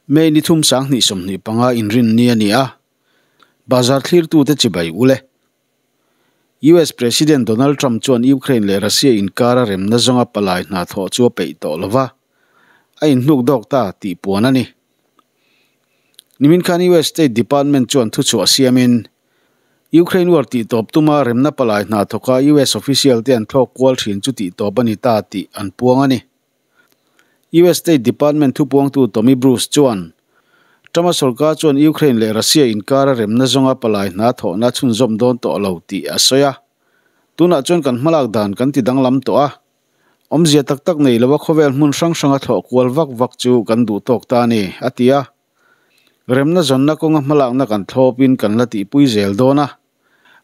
May ni thum 2025 inrinni a ni a, bazar thlirtute chibai ule. US President Donald Trump chuan Ukraine leh Russia inkara remna zawnga palai hna thawh chu a peih tawh lova, a inhnuk dawk ta tih puan a ni. Nimin khan US State Department chuan thuchhuah siamin, Ukraine war tihtawp tuma remna palai hna thawka US official te an thlawk kual thin chu tihtawp a ni ta tih an puang a ni. US State Department thupuangtu Tommy Bruce chuan, Trump-a sorkar chuan Ukraine leh Russia inkara remna zawnga palai hna thawhna chhunzawm dawn tawh lo tih a sawi a. Tunah chuan kan hmalak dan kan ti danglam tawh a. Awmzia tak tak nei lova khawvel hmun hrang hranga thlawh kual vak vak chu kan duh tawk ta a ni, a ti a. Remna zawnna kawnga hmalakna kan thlawpin kan la tihpui zel dawn a.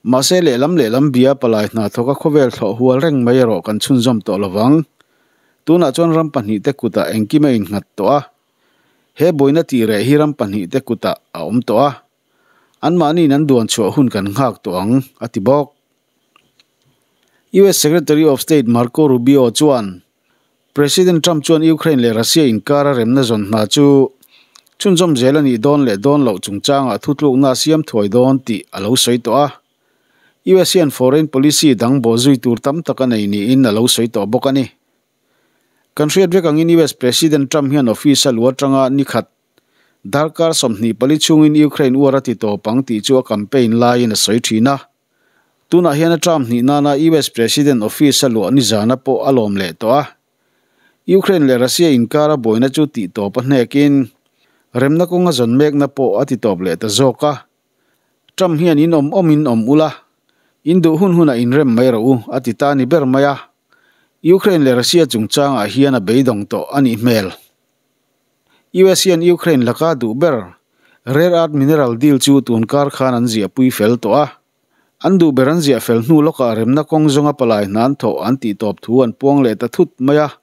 Mahse lehlam lehlam bia palai hna thawka khawvel thlawh hual reng mai erawh kan chhunzawm tawh lovang. Tunah chuan ram pahnihte kutah engkim a innghat tawh a. He buaina tih reh hi ram pahnihte kutah a awm tawh a. Anmahniin an duan chhuah hun kan nghak tawh ang, a ti bawk. US Secretary of State Marco Rubio chuan President Trump chuan Ukraine leh Russia inkara remna zawn hna chu chhunzawm zel a nih dawn leh dawn loh chungchangah thutlukna a siam thuai dawn tih a lo sawi tawh a. US hian foreign policy dang bawhzui tur tam tak a nei niin a lo sawi tawh bawk a ni. Kan hriat vek angin US President Trump hian office a lu atanga ni khat darkar 24 chhungin Ukraine uar a ti tawp ang tih chu a campaign laiin a sawi thin a. Tunah hian a term hnih nana US President office a luah nizana pawh a lawm leh tawh a. Ukraine leh Russia inkara buaina chu tihtawp a hnekin remna kawnga zawn mekna pawh a titawp leh ta zawk a. Trump hian in awm awmin awm ula, in duh hun hunah inrem mai rawh u a ti ta ni ber mai a. Ukraine leh Russia chungchangah hian a beidawng tawh a nih hmel. US hian Ukraine laka duh ber rare earth mineral deal chu tun kar khan an ziahpui fel tawh a. An duh ber an ziah fel hnu lawkah remna kawng zawnga palai hna an thawh an tih tawp thu an puang leh ta thut mai a.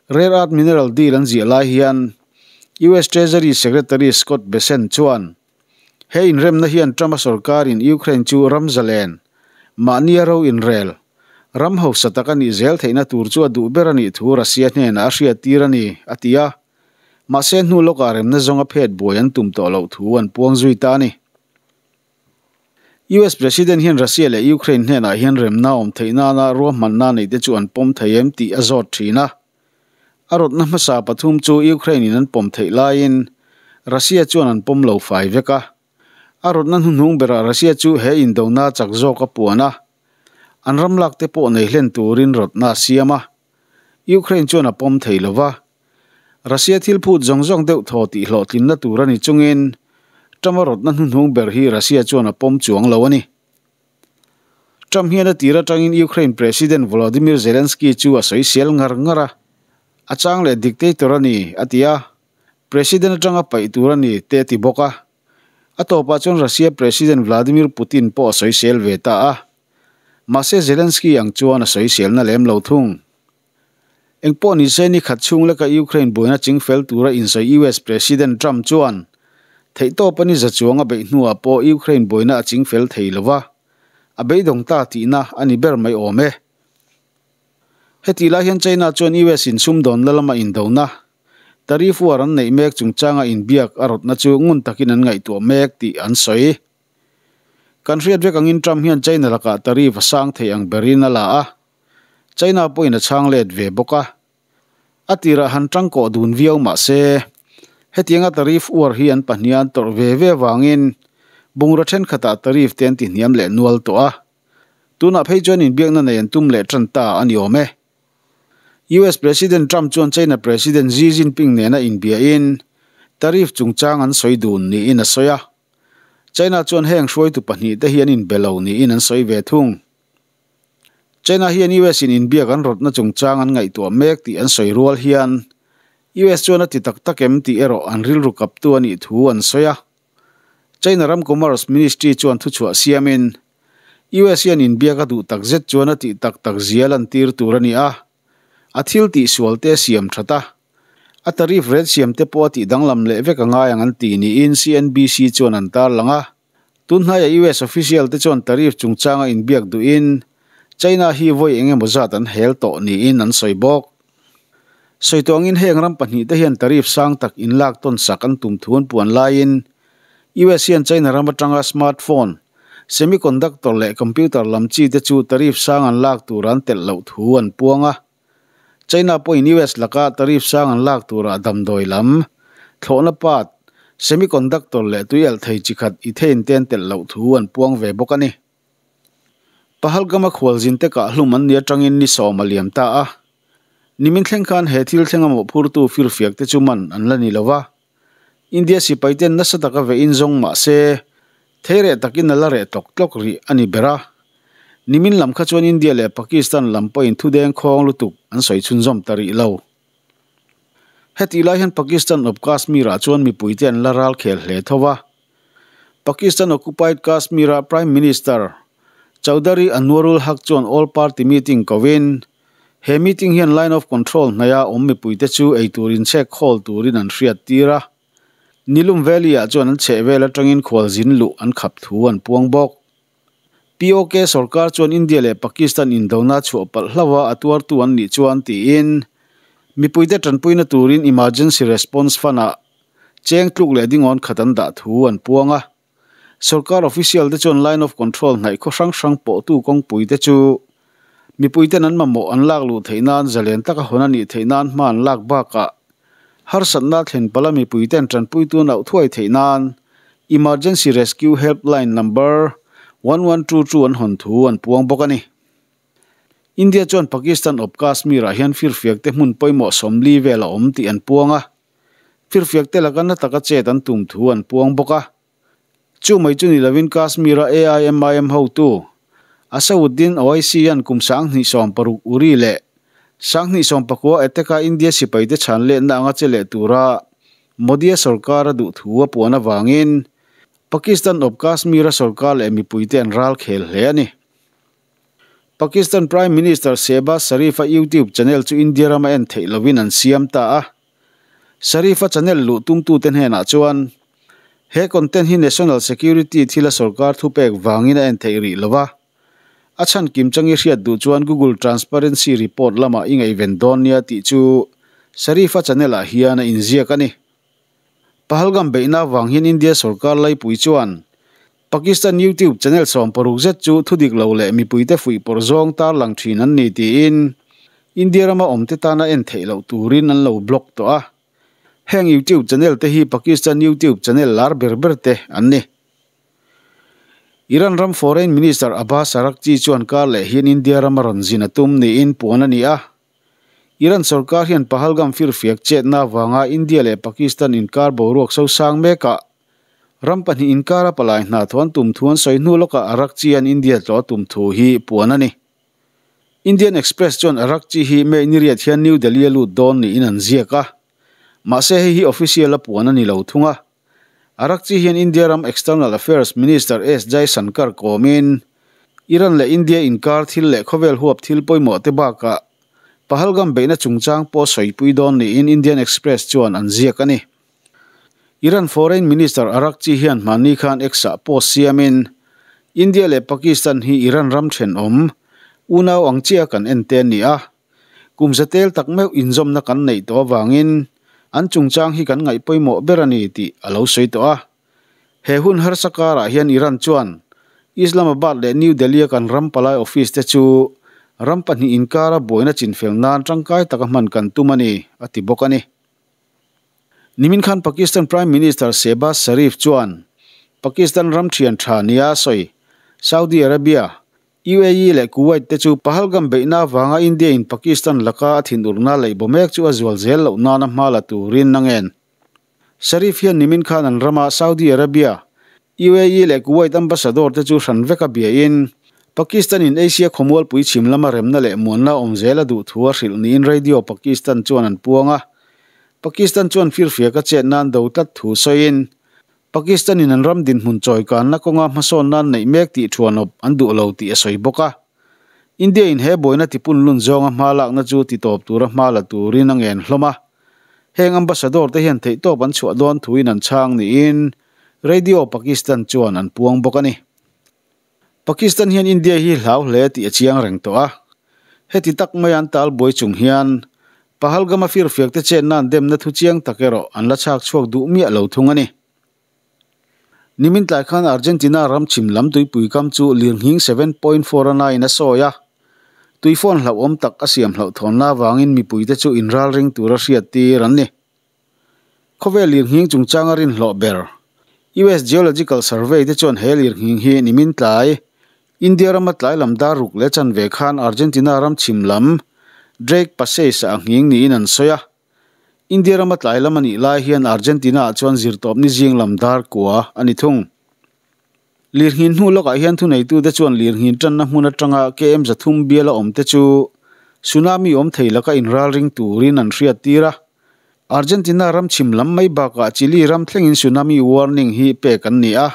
Rare earth mineral deal an ziah lai hian US Treasury Secretary Scott Bessent chuan he inremna hian Trump-a sorkarin Ukraine chu ram zalen, mahnia ro inrel, Ram hausa tak a nih zel theihna tur chu a duh ber a nih thu Russia hnenah a hriattir a ni, a ti a. Mahse hnu lawkah remna zawnga phet buai an tum tawh loh thu an puang zui ta a ni. US President hian Russia leh Ukraine hnenah hian remna awm theih nana ruahmanna neihte chu an pawm thei em tih a zawt thin a. A rawtna hmasa pathum chu Ukraine in an pawm theih laiin Russia chuan an pawm lo fai vek a. A rawtna hnuhnung berah Russia chu he indona chak zawk a puan a, an ram lak te pawh nei hlen turin rawtna a siam a. Ukraine chuan a pawm thei lo va. Russia thil phut zawng zawng deuh thaw tih hlawhtlinna tur a ni chungin Trump a rawtna hnuhnung ber hi Russia chuan a pawm chuang lo a ni. Trump hian a tir atangin Ukraine President Volodymyr Zelensky chu a sawisel ngar ngar a, a chang leh dictator a ni, a ti a. President atanga paih tur a ni te a ti bawk a. A tawpah chuan Russia President Vladimir Putin pawh a sawisel ve ta a. Mahse Zelensky ang chuan a sawiselna lem lo thung. Engpawh ni se ni khat chhung leka Ukraine buaina chingfel tura insawi US President Trump chuan theihtawp a ni za chuang a beih hnuah pawh Ukraine buaina a chingfel thei lo va, a beidawng ta tihna a ni ber mai awm e. Hetih lai hian China chuan US in sumdawnna lama indona, tariff war an neih mek chungchanga inbiak a rawtna chu ngun takin an ngaihtuah mek tih an sawi. Kan hriat vek angin Trump hian China lakah tariff a sang thei ang berin a la a, China pawhin a chhang let ve bawk a. A tirah han tangkawh dun viau mah se, hetianga tariff war hi an pahnih an tawrh ve ve avangin bungraw thenkhatah tariff te an tihniam leh nual tawh a. Tunah phei chuan inbiakna nei an tum leh tan ta a ni awm e. US President Trump chuan China President Xi Jinping nena inbiahin tariff chungchang an sawi dun niin a sawi a. China chuan heng hruaitu pahnihte hi an inbe lo niin an sawi ve thung. China hian US in inbiak an rawtna chungchang an ngaihtuah mek tih an sawi rual hian US chuan a ti tak tak em tih erawh an rilru kaptu a nih thu an sawi a. China ram Commerce Ministry chuan thuchhuah siamin, US hian inbiak a duh tak zet chuan a tih tak tak zia lantir tur a ni a, a thil tihsual te a siam that a, a tariff rate siam te pawh a tih danglam leh vek a ngai ang an ti niin CNBC chuan an tarlang a. Tunhnaia US official te chuan tariff chungchanga inbiak duhin China hi vawi eng emaw zat an hel tawh niin an sawi bawk. Sawi tawh angin heng ram pahnihte hian tariff sang tak inlak tawn sak an tum thu an puan laiin US hian China ram atanga smartphone, semiconductor leh computer lam chi te chu tariff sang an lak tur an telh loh thu an puang a. China pawhin US laka tariff sang an lak turah damdawi lam, thlawhna part, semiconductor leh tuialh thei chi khat ethane te an telh loh thu an puang ve bawk a ni. Pahalgam-a khualzinte kah hlum an ni atangin ni sawm a liam ta a. Nimin thleng khan he thil thlenga mawhphurtu firfiak te chu man an la ni lo va. India sipaiten nasa taka ve inzawng mah se, thei reh takin a la reh tlawk tlawk rih a ni ber a. Nimin lam kha chuan India leh Pakistan lam pawhin thudeng khawng lutuk an sawi chhunzawm ta rih lo. Hetih lai hian Pakistan awp Kashmir-ah chuan mipuite an la ral khel hle tho va. Pakistan occupied Kashmir-a Prime Minister Chaudhary Anwarul Haq chuan All Party meeting kovin, he meeting hian Line of Control hnaia awm mipuite chu eitur inchhek khawl turin an hriat tir a. Nilum Valley-ah chuan an chhehvel atangin khualzin luh an khap thu an puang bawk. POK sorkar chuan India leh Pakistan indona chhuah palh hlauha a tuartu an nih chuan tiin mipuite tanpuina turin Emergency Response Fund-ah Cheng tluk leh dingawn khat an dah thu an puang a. Sorkar official te chuan line of control hnaih khaw hrang hrang pawhtu kawngpui te chu mipuiten an mamawh an lak luh theih nan zalen taka hawn a nih theih nan hma an lak bakah harsatna thlen pala mipuiten tanpuitu an auh thuai theih nan Emergency Rescue Helpline Number 1122 an hawn thu an puang bawk a ni. India chuan Pakistan awp Kashmir ah hian firfiak te hmun pawimawh 40 vel a awm tih an puang a. Firfiak te laka na taka chet an tum thu an puang bawk a. Chu mai chu ni lovin Kashmir-a AIMIM hotu Asaduddin Owaisi-a'n kum 2016 Uri leh 2019 attack-a India sipaite chhan letna anga che leh tura Modi-a sorkar a duh thu a puan avangin Pakistan awp Kashmir-a sorkar leh mipuite an ral khel hle a ni. Pakistan Prime Minister Shehbaz Sharif-a YouTube channel chu India rama en theih lovin an siam ta a. Sharif-a channel luh tumtute hnenah chuan, He content hi national security thila sorkar thupek vangin a en theih rih lo va. A chhan kim changi hriat duh chuan Google Transparency Report lamah i ngaihven dawn nia tih chu Sharif-a channel-ah hian a inziak a ni. Pahalgam beihna avang hian India sorkar laipui chuan Pakistan YouTube channel 60 zet chu thudik lo leh mipuite fuihpawrh zawng tarlang thin an ni tiin India rama awmte tana en theih loh turin an lo block tawh a. Heng YouTube channel te hi Pakistan YouTube channel lar ber ber te an ni. Iran ram Foreign Minister Abbas Araghchi chuan kar leh hian India rama rawn zin a tum niin puan a ni a. Iran sorkar hian Pahalgam firfiak chetna avanga India leh Pakistan inkar boruak sosang mekah Ram pahnih inkara palai hna thuan tum thu an sawi hnu lawkah Araghchi-a'n India tlawh a tum thu hi puan a ni. Indian Express chuan Araghchi hi May ni riat hian New Delhi a lut dawn niin an ziak a, mahse hei hi official a puan a ni lo thung a. Araghchi hian India ram External Affairs Minister S Jaishankar kawmin Iran leh India inkar thil leh khawvel huap thil pawimawh te bakah Pahalgam beihna chungchang pawh sawipui dawn niin Indian Express chuan an ziak a ni. Iran Foreign Minister Araghchi hian hmanni khan X-ah post siamin, India leh Pakistan hi Iran ram thenawm, unau ang chiah kan en te a ni a. Kum zatel tak meuh inzawmna kan neih tawh avangin an chungchang hi kan ngaih pawimawh ber a ni tih a lo sawi tawh a. He hun harsa karah hian Iran chuan Islamabad leh New Delhi-a kan ram palai office te chu ram pahnih inkara buaina chinfel nan tangkai taka hman kan tum a ni, a ti bawk a ni. Nimin khan Pakistan Prime Minister Shehbaz Sharif chuan Pakistan ram thian tha nia sawi Saudi Arabia, UAE leh Kuwait te chu Pahalgam beihna avanga India in Pakistan laka a thinurna leih baw mek chu a zual zel loh nana hma la turin a ngen. Sharif hian nimin khan an rama Saudi Arabia, UAE leh Kuwait ambassador te chu hran veka biain Pakistan in Asia khawmualpui chhim lama remna leh muanna awm zel a duh thu a hrilh niin Radio Pakistan chuan an puang a. Pakistan chuan firfiak a chet nan do tlat thu sawiin Pakistan in an ram dinhmun chawikanna kawnga hmasawn nan neih mek tih thuanawp an duh lo tih a sawi bawk a. India in he buaina tipun lun zawnga hma lakna chu titawp tura hma la turin a ngen hlawm a. Heng ambassador te hian theihtawp an chhuah dawn thuin an chhang niin Radio Pakistan chuan an puang bawk a ni. Pakistan hian India hi hlau hle tih a chiang reng tawh a. Heti tak mai an tal buai chung hian Pahalgam-a firfiakte chetna'n demna thu chiang tak erawh an la chhak chhuak duh miah lo thung a ni. Nimin tlai khan Argentina ram chhim lam tuipui kam chu lirnghing 7.4 a naiin a sawi a, tuifawn hlauhawm tak a siam hlauhthawnna avangin mipuite chu inralring tura hriattir an ni. Khawvel lirnghing chungchanga rinhlawh ber US Geological Survey te chuan he lirnghing hi nimin tlai India rama tlai lam dar ruk leh chanve khan Argentina ram chhim lam Drake Passage-ah a nghing niin an sawi a. India rama tlai lam a nih lai hian Argentina-ah chuan zirtawpni zing lam dar kua a ni thung. Lirnghin hnu lawkah hian thuneitute chuan lirnghin tanna hmun atanga KM 300 biala awmte chu tsunami awm thei laka inralring turin an hriattir a. Argentina ram chhim lam mai bakah Chile ram thlengin tsunami warning hi pek an ni a.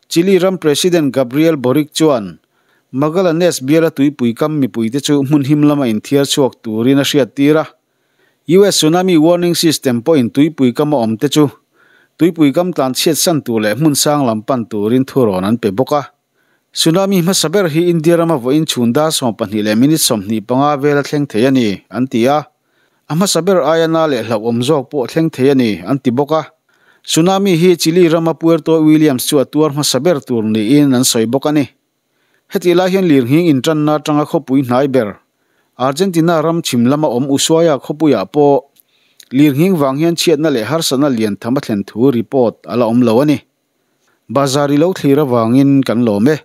Chile ram President Gabriel Boric chuan Magallanes biala tuipui kam mipuite chu hmun him lama inthiar chhuak turin a hriattir a. US tsunami warning system pawhin tuipui kama awmte chu tuipui kam tlan chhiat san tur leh hmun sang lam pan turin thurawn an pe bawk a. Tsunami hmasa ber hi India rama vawiin chhun dar 12 leh minute 25 vela thleng thei a ni, an ti a. A hmasa ber aia na leh hlauhawm zawk pawh thleng thei a ni, an ti bawk a. Tsunami hi Chile rama Puerto Williams chu a tuar hmasa ber tur niin an sawi bawk a ni. Hetih lai hian lirnghing intanna atanga khawpui hnai ber, Argentina ram chhim lama awm Ushuaia khawpuiah pawh lirnghing vang hian chhiatna leh harsatna lian tham a thlen thu report a la awm lo a ni. Bazar i lo thlir avangin kan lawm e.